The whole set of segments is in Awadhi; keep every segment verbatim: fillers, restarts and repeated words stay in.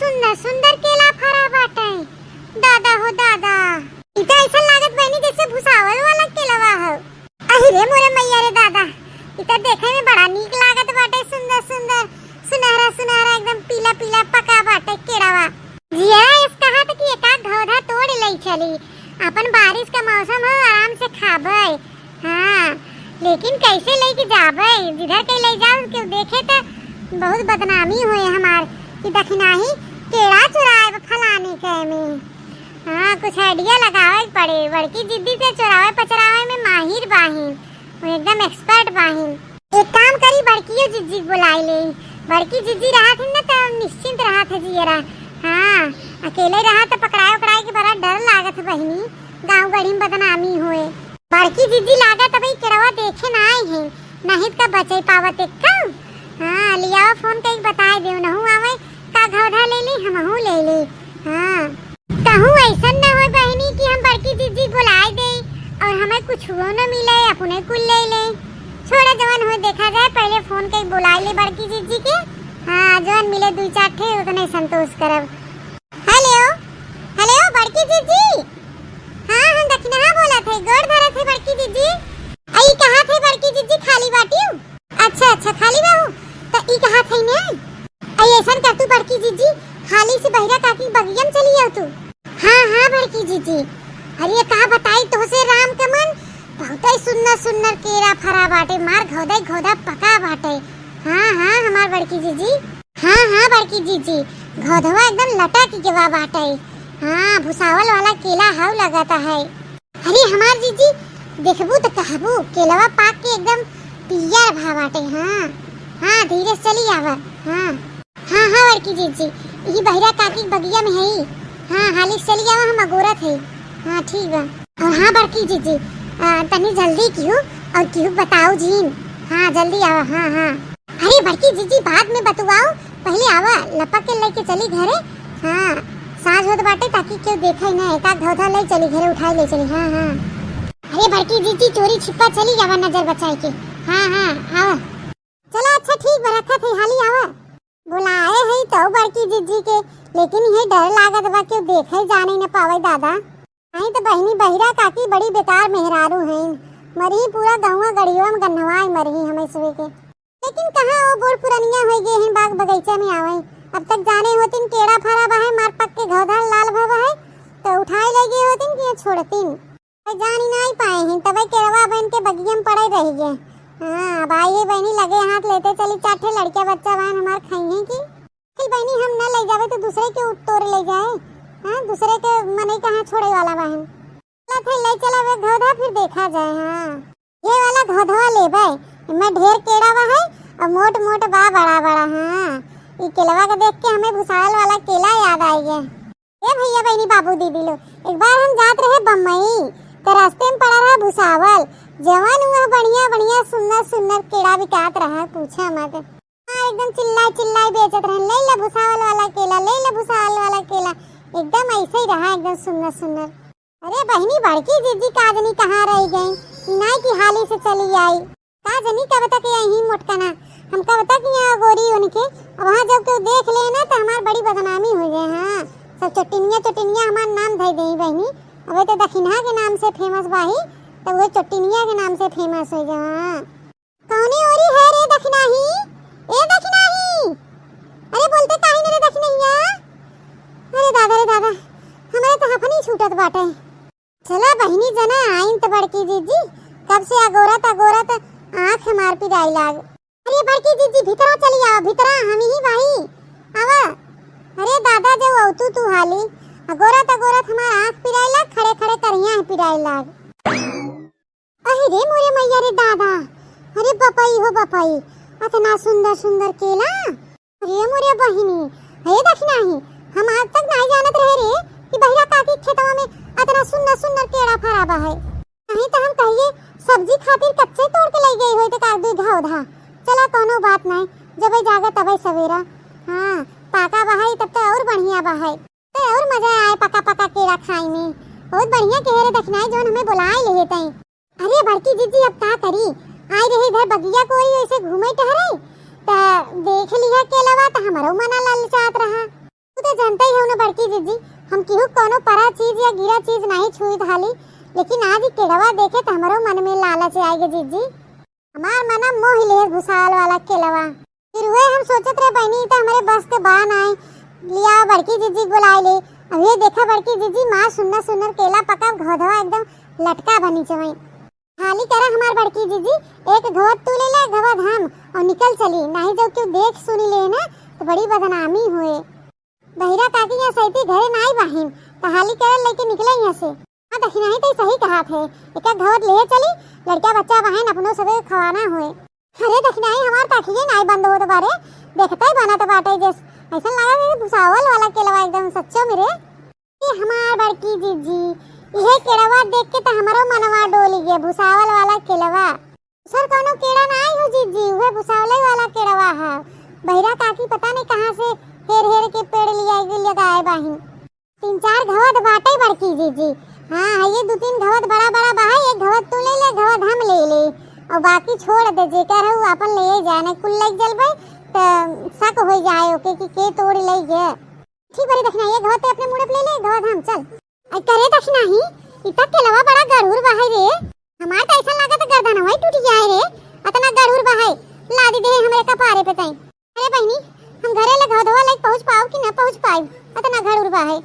सुंदर सुंदर केला फरा बाटे, दादा हो दादा। ई त ऐसा लागत बहिनी जैसे भुसावल वाला केलवा हो। अहि रे मोरे मैया रे दादा, ई त देखे में बड़ा नीक लागत बाटे, सुंदर सुंदर, सुनहरा सुनहरा, एकदम पीला पीला पका बाटे केड़वा। जिया इस कहा त कि एका घौधा तोड़ लई चली, अपन बारिश का मौसम हो, आराम से खाबे। हाँ, लेकिन कैसे लेके जाबे? जिधर कहीं ले जाओ, केहू देखे त बहुत बदनामी होए हमार कि दखिनाही केड़ा चुराए बा फलाने के में। हाँ, कुछ idea लगावे के पड़े। बड़की जिज्जी त चुरावे पचरावे में माहिर बाहिन, वो एकदम expert बाहिन। एक काम करी, बड़कियो जिज्जी के बुलाई ले। बड़की जिज्जी रहत है ना, त निश्चिंत रहत है जियरा। हाँ, अकेले रहत त पकड़ाए उकड़ाए के बड़ा डर लागत है बहिनी, गाँव गढ़ी में बदनामी होए। बड़की जिज्जी लागत अबही केड़वा देखे ना आई है, नाहीं त का बचे पावत एक्का। हाँ, लियावा फोन कई बताए देउ, नहू आवे का घौधा ले ली, हमहू ले ली। हाँ, कहूँ ऐसन न होए बहिनी कि हम बड़की जिज्जी बुलाए दे और हमें कुछ वो न मिले, अपने कुल ले ले। छोड़ा, जवन होए देखा जाए, पहले फोन कई बुलाए ले बड़की जिज्जी के। हाँ, जवन मिले दुई चार ठे, उतने संतोष करब। हेलो, हेलो, बड़की जिज्जी। हाँ, हम दखिनहा बोलत है, गोड़ धरत है बड़की जिज्जी। आई कहा थे बड़की जिज्जी, खाली बाटियो? अच्छा, अच्छा, खाली बाहू, त ई कहा थे ने? आई ऐसन कर तू बड़की जिज्जी, हाली से बहिरा काकी बगिया में चली आओ तू। हाँ, हाँ, बड़की जिज्जी। अरे, का बताई तोहसे राम के मन, बहुतै सुन्नर सुन्नर केरा फरा बाटे, मार घोदा घोदा पका बाटे। हाँ, हाँ, हमार बड़की जिज्जी। हाँ, हाँ, बड़की जिज्जी, घोधवा एकदम लटक के बा बाटे। हाँ, भुसावल वाला केला हउ लगत है। अरे, हमार जिज्जी, देखबू त कहबू, केलवा पाक के एकदम पियर भा बाटे। हाँ, हाँ, धीरे से चली आवा। हाँ। हाँ, हाँ, बड़की जिज्जी, ई बहिरा काकी के बगिया में है। हाँ, हाली से चली आवा, हम अगोरत है। हाँ, ठीक बा। और हाँ, बड़की जिज्जी, आ, तनी जल्दी किहू और किहू बताऊ जीन। हाँ, जल्दी आवा, हाँ, हाँ। अरे, बड़की जिज्जी, बाद में बतुआओ, पहले आवा, लपक के लेके चली घरे। हाँ, साँझ होत बाटे, ताकि केहू देखे ना, एक आध धौधा ले चली घरे, उठाई ले चली। हाँ, हाँ। अरे, बड़की जिज्जी, चोरी छिपा चली आवा, नजर बचाई के। हाँ, हाँ, आवा। चला, अच्छा, ठीक बा, रखत है, हाली आवा। बुलाए है तो बड़की जिज्जी के, लेकिन ये डर लागत बा, केहू देखे जाने न पावे दादा। नहीं तो बहिनी, बहिरा काकी बड़ी बेकार मेहरारू हैं, मरही पूरा गहुआ गढ़िया में गन्हवाई मरही हमें सुबह के। लेकिन कहाँ वो बूढ़ पुरनिया हो गए हैं, बाग बगीचा में आवे। अब तक जाने होतिन केड़ा फरा बा है, मार पक के घौधा लाल भवा है, तो उठाए ले गए होतिन कि ये छोड़तिन। भाई जान ही नहीं पाए हैं, तबे केरवा बन के बगिया में पड़े रह गए। हाँ, भाई है बहनी लगे हाथ लेते चली, चार ठे लड़किया बच्चा बहन हमार खाई हैं कि। फिर बहनी हम न ले जावे तो दूसरे के उठ तोड़ ले जाए। हाँ, दूसरे के मनई कहाँ छोड़े वाला बहन। चला थे ले चला वे घोधा, फिर देखा जाए। हाँ, ये वाला घोधवा लेबे, इनमें ढेर केड़ा बा है और मोट मोट बा बड़ा बड़ा। हाँ, ई केलवा के देख के हमें भुसावल वाला केला याद आ गया। ए भैया, बहनी, बाबू, दीदी लोग, एक बार हम जात रहे बम्बई, तो रास्ते में पड़ा रहा भुसावल, जवन हुआ बढ़िया बढ़िया सुंदर सुंदर केड़ा बिकात रहा, पूछा मत। हाँ, एकदम चिल्लाई चिल्लाई बेचत रहन, "ले ला भुसावल वाला केला, ले ला भुसावल वाला केला।" एकदम ऐसे ही रहा, एकदम सुंदर सुंदर। अरे बहनी, बड़की जिज्जी का जनी कहाँ रह गई, इनाई की हाली से चली आई। का जनी कब तक यही मोटकना, हम कब तक यहाँ गोरी उनके, अब वहाँ जब केहू देख ले ना तो हमार बड़ी बदनामी हो जाए। हाँ, सब चोटिनिया चोटिनिया हमार नाम धर दे बहनी, अबे तो दखिनहा के नाम से फेमस बाही, तो वो चोटिनिया के नाम से फेमस हो जाए। हाँ, कौने ओरी है रे दखिनाही? ए दखिनाही, अरे बोलते काहे न रे दखिनहिया? अरे दादा रे दादा, हमारे तो हफनी छूटत बाटे। चला बहिनी जना आइन त बड़की जिज्जी, कब से अगोरत अगोरत आँख हमार पिराई लाग। अरे बड़की जिज्जी, भीतरा चली आवा, भीतरा हम ही बाही, आवा। अरे दादा, जब औतू तू हाली, अगोरत अगोरत हमार आँख पिराई लाग, खड़े खड़े करिया है पिराई लाग। अरे रे मोरे मैया रे दादा, अरे बपई हो बपई, अतना सुंदर सुंदर केला। अरे मोरे बहिनी, हे दखिनाही, हम आज तक नाई जानत रहे रे कि बहिरा काकी के खेतवा में अतना सुंदर सुंदर केड़ा फरा बा है। नहीं तो हम कहिए सब्जी खातिर कच्चे तोड़ के ले गई होई तो का दुई घा उधा। चला कौनो बात नहीं, जबे जागे तबे सवेरा। हाँ, पाका बा है तब तो और बढ़िया बा है, तो और मजा आए पका पका केड़ा खाई में। बहुत बढ़िया कहे रे दखिनाही जौन हमें बुलाए ले तई। अरे बड़की जिज्जी, अब का करी, आए रहे इधर बगिया कोरी ऐसे घूमे टहरे, त देख लिहा केलवा त हमरो मना ललचात रहा। तू त जानते ही हो ना बड़की जिज्जी, हम केहू कौनो परा चीज या गिरा चीज नाहीं छुइत हाली, लेकिन आज ई केड़वा देखे त हमरो मन में लालच आइगे जिज्जी। हमार मना मोहि लेहे भुसावल वाला केलवा। फिर उहे हम सोचत रहे बहिनी, ई त हमरे बस के बा नाहीं, लिया बड़की जिज्जी के बोलाए ले। अब ये देखा बड़की जिज्जी, मार सुन्नर सुन्नर केला पका, घोधवा एकदम लटका बनी चवई। हाली करा हमार बड़की जिज्जी, एक घवद तू ले ला, एक घवद हम, और निकल चली, नाहीं जब केहू देख सुनी ले ना, त बड़ी बदनामी होए। बहिरा काकी यहाँ सैती घरे नाई बाहिन, त हाली करल लेके निकले यहाँ से। हाँ दखिनाही, तो सही कहात है, एक एक घवद ले चली, लड़का बच्चा बाहिन, अपनो सबे खवाना होए। अरे दखिनाही, हमार ताकिए नाई बंद होत बारे, देखते ही बनत बाटे जस, ऐसन लगा कि भुसावल वाला केलवा एकदम सच्चो में रे। ये हमार बड़की जिज्जी, इहे केड़वा देख के त हमरो मनवा डोली गया, भुसावल वाला केलवा। दूसर कौनो केड़ा ना आई हो जिज्जी, उहे भुसावले वाला केड़वा है। बहिरा काकी पता नहीं कहाँ से हेर हेर के पेड़ लिया के लगाए बाहिन। तीन चार घवद बाटे बड़की जिज्जी। हाँ, है ये दो तीन घवद बड़ा बड़ा बा है, एक घवद तू ले ले, घवद हम ले ले, और बाकी छोड़ दे, जेकर है उ आपन ले जाए, नहीं कुल ले जलबे त शक हो जाए ओके कि के तोड़ ले गए। ठीक बड़ी दखिनाही, एक घवद ते अपने मुड़े पे ले ले, एक घवद हम, चल। आई करे दखिनाही, ई त केलवा बड़ा गड़ूर बा है रे। हमार त ऐसा लागत गर्दनवा ही टूट जाए रे, अतना गड़ूर बा है, लादी दे हमरे कपारे पे तई। अरे बहिनी, हम घरे ले घोधवा लेके पहुँच पाऊ कि ना पहुँच पाई, अतना गड़ूर बा है।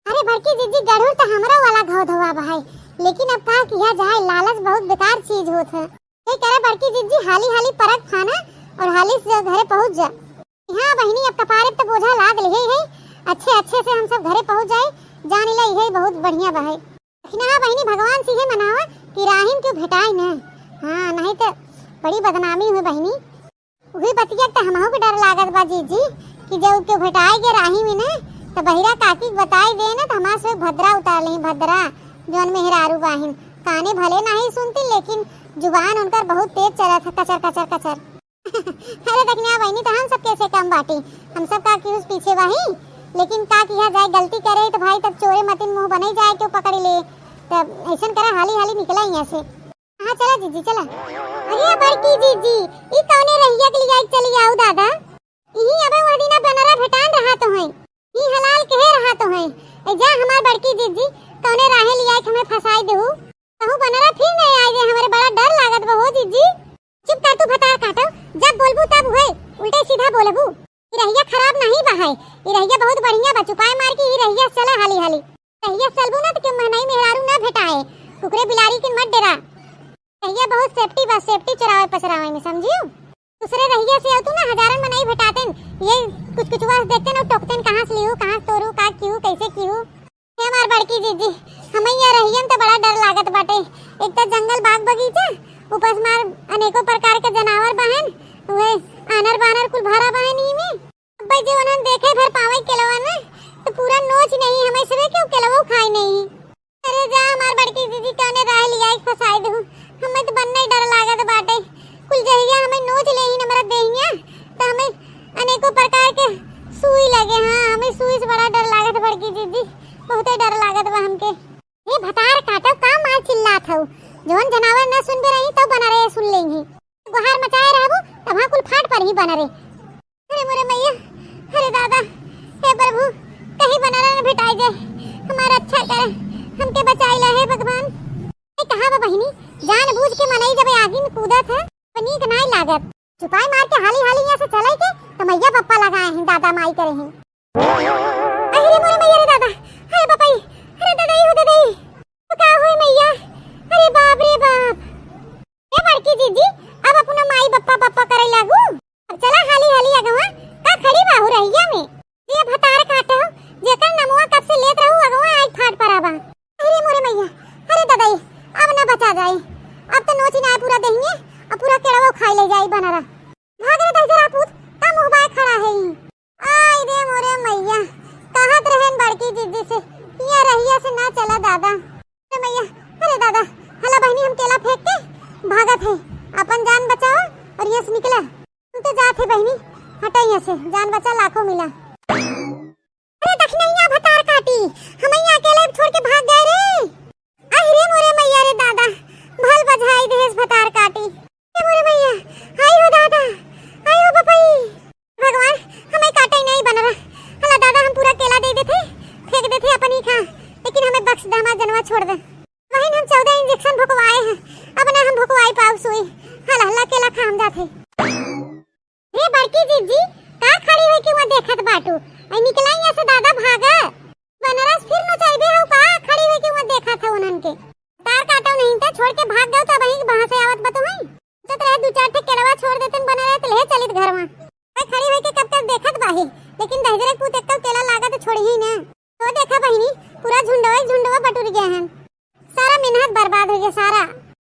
अरे बड़की जिज्जी, गड़ूर त हमरा वाला घोधवा बा है, लेकिन अब का किया जाए, लालच बहुत बेकार चीज होत है। ये करे बड़की जिज्जी, हाली हाली परग फाना और हाली से घरे पहुँच जा। हाँ बहिनी, अब कपारे पे त बोझा लाद लिहे है, अच्छे अच्छे से हम सब घरे पहुँच जाए, जान ले यही बहुत बढ़िया बा है। लेकिन हाँ बहिनी, भगवान से ये मनावा कि राहिम केहू भेटाए न, हाँ नहीं त बड़ी बदनामी हुई बहिनी। वही बतिया त हमहू के डर लागत बा जिज्जी कि जब केहू भेटाए के राही में न, त बहिरा काकी के बताई दे न, त हमार से भद्रा उतार लेही, भद्रा, जौन मेहरारू बाहिन। काने भले नाही सुनती, लेकिन जुबान उनकर बहुत तेज चलत है, कचर कचर कचर। अरे दखिना बहिनी, त हम सब कैसे कम बाटी, हम सब का केहू से पीछे बाही, लेकिन का किया जाए, गलती करे त भाई तब चोरे मतिन मुँह बने जाए, केहू पकड़ ले, तब ऐसन करा हाली हाली निकला यहाँ से। हाँ चला जिज्जी चला। अरे बड़की जिज्जी, ई कौने रहिया के लिया चली आऊ दादा, इही अबे वह दिना बनरा भेटान रहा तो है, ई हलाल कहे रहा तो है। ए जा हमार बड़की जिज्जी, कौने राहे लिया के हमें फंसाई देहू, कहूँ बनरा फिर नहीं आए जे, हमारे बड़ा डर लागत बा हो जिज्जी। चुप कर तू भतार काटो, जब बोलबू तब हुए, उल्टे सीधा बोलबू। ई रहिया खराब नहीं बा है, ई रहिया बहुत बढ़िया बा, चुपाए मार के ई रहिया चला हाली हाली। रहिया चलबू ना त केहू महनाई मेहरारू ना भेटाए, कुकुरे बिलारी के मत डेरा। रहिया बहुत safety बा, safety चोरावे पचरावे में, समझियो। दूसरे रहिया से तू ना हजारन मनई भेटातेन, ये कुछ कुछ वास देखतेन और टोकतेन, कहाँ से लिहू, कहाँ से तोरू, का किहू, कैसे किहू। हे हमार बड़की जिज्जी, हमें ये रहियन त बड़ा डर लागत बाटे। एक त जंगल बाग बगीचा, ऊपर से मार अनेकों प्रकार के जनावर बहन, उहे आनर बानर कुल भरा बहन ई में। अब्बे जे उन्हन देखे भर पावे केलवा न, त पूरा नोच नहीं, हमें सबे केहू केलवो खाई नहीं। अरे जा हमार बड़की जिज्जी, कौने राह लिया के फंसाई देहू, हमें त बन्ने डर लागत बाटे। कुल जहिया हमें नोच लेही न हमरा देहिया, त हमें अनेकों प्रकार के सुई लगे। हाँ, हमें सुई से बड़ा डर लागत बड़की जिज्जी, बहुते डर लागत बा हमके। हे भतार काटो, का मार चिल्लात हऊ? जौन जनावर न सुनबे रही तब बनरे सुन लेंगी। गुहार मचाए रहबू तब हाँ कुल फाट पर ही बनरे। अरे मोरे मैया, अरे दादा, हे प्रभु, कहीं बनरा न भेटाई जाए, हमार रक्षा करे, हमके बचाई ला हे भगवान। ए कहाँ बा बहिनी, जान बूझ के मनई जब आगी में कूदत है, त नीक नाई लागत। चुपाई मार के हाली हाली यहाँ से चले के, त मैया पप्पा लगाए हैं, दादा माई करे हैं। अरे मोरे मैया रे दादा, अरे बापा रे, अरे दादा, ई हो दादा, ई। का होई मैया, अरे बाप रे बाप। ए बड़की जिज्जी, अब अपना माई बप्पा बप्पा करे लागू। अब चला हाली हाली अगवा, का खड़ी बाहू रहिया में। जे भतार काटे हो, जेकर नमवा कब से लेत रहू अगवा, आई फाट परा बा। अरे मोरे मैया, अरे ददाई, अब ना बचा जाई। अब तो नोची ना पूरा देहिए, अब पूरा केड़वा खाई ले जाई बनरा। भाग रे दहिजरा पूत, का मुँह बाय खड़ा है ई? आई रे मोरे मैया, कहत रहन बड़की जिज्जी से, यहाँ रहिया से ना चला दादा। अरे मैया, अरे दादा, हला बहिनी हम केला फेंक के भागत है, अपन जान बचाओ और यहाँ से निकला। हम तो जात है बहिनी, हटा यहाँ से, जान बचा लाखों मिला। अरे दखिनैया भतार काटी, हमैया अकेले छोड़ के भाग गए रे। अहि रे मोरे मैया रे दादा, भल बझाई देहेस भतार काटी। ए मोरे मैया, आई हो दादा, आई हो बपई। भगवान, हमैं काटे नहीं बनरा। हला दादा हम पूरा केला थे। रे बड़की जिज्जी, का खड़ी होइके वहाँ देखत बाटू? आई निकला यहाँ से दादा, भागा। बनारस फिर नोचइबे हो का? खड़ी होइके वहाँ देखत हो उन्हन के। तार काटो नहीं तो छोड़ के भाग गयो तो वहीं वहाँ से आवत बतुही। सोचत रहे दू चार ठे केलवा छोड़ देतन, बने रहे तो ले चलित घर में। ओए खड़ी होइके कब तक देखत बाही, लेकिन दहिजरे पूत एक्को केला लागा तो छोड़ी ही ना। तो देखा बहिनी, पूरा झुंडवा झुंडवा बटुर गए हैं। सारा मेहनत बर्बाद हो गया सारा।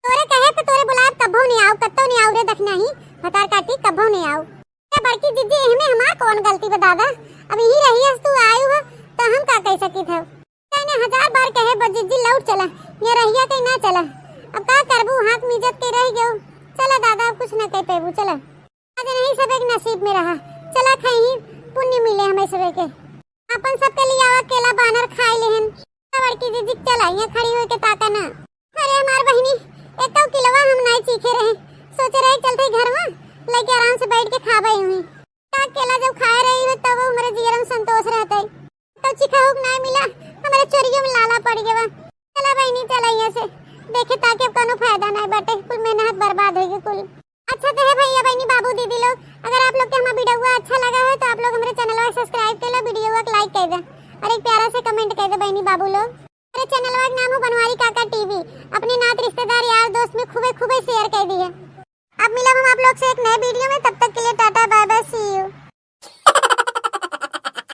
तोरे कहे पे तोरे बुलाए कब्बो नहीं आऊ, कत्तो नहीं आऊ रे दखना ही, भतार काटी कब्बो नहीं आऊ। ए बड़की जिज्जी, एहमे हमार कौन गलती बा दादा? अब यही रही हस तू आयु हो, तो हम का कह सकित हो? तैने हजार बार कहे बा जिज्जी लौट चला, ये रहिया के ना चला। अब का करबू, हाथ मिजत के रह गयो। चला दादा, अब कुछ ना कह पेबू, चला। आज नहीं सबे के नसीब में रहा, चला खैही पुण्य मिले हमें सबे के। अपन सबके लिए आवा केला बानर खाए लेहन। बड़की जिज्जी चला, यहाँ खड़ी होइके ताका ना। अरे हमार बहिनी, एको किलवा हम नहीं चीखे रहे, सोचे रहे चलते घर में लेके आराम से बैठ के खाबे हुई। का केला जब खाए रही हो तब हमारे जियरम संतोष रहते। तो चिखाहुक नहीं मिला, हमारे चोरियों में लाला पड़ गवा। चला बहिनी, चला यहाँ से, देखे ताके अब कोनो फायदा नहीं बाटे, कुल मेहनत बर्बाद होइगी कुल। अच्छा तो है भैया बहनी बाबू दीदी लोग, अगर आप लोग के हमारा वीडियो अच्छा लगा है तो आप लोग हमारे चैनल को सब्सक्राइब कर लो, वीडियो को लाइक कर दे और एक प्यारा से कमेंट कर दे बहनी बाबू लोग। मेरे चैनल का नाम है बनवारी काका टीवी। अपने नात रिश्तेदार यार दोस्त में खूबे खूबे शेयर कर दिए। अब मिला हम आप लोग से एक नए वीडियो में, तब तक के लिए टाटा बाय बाय, सी यू।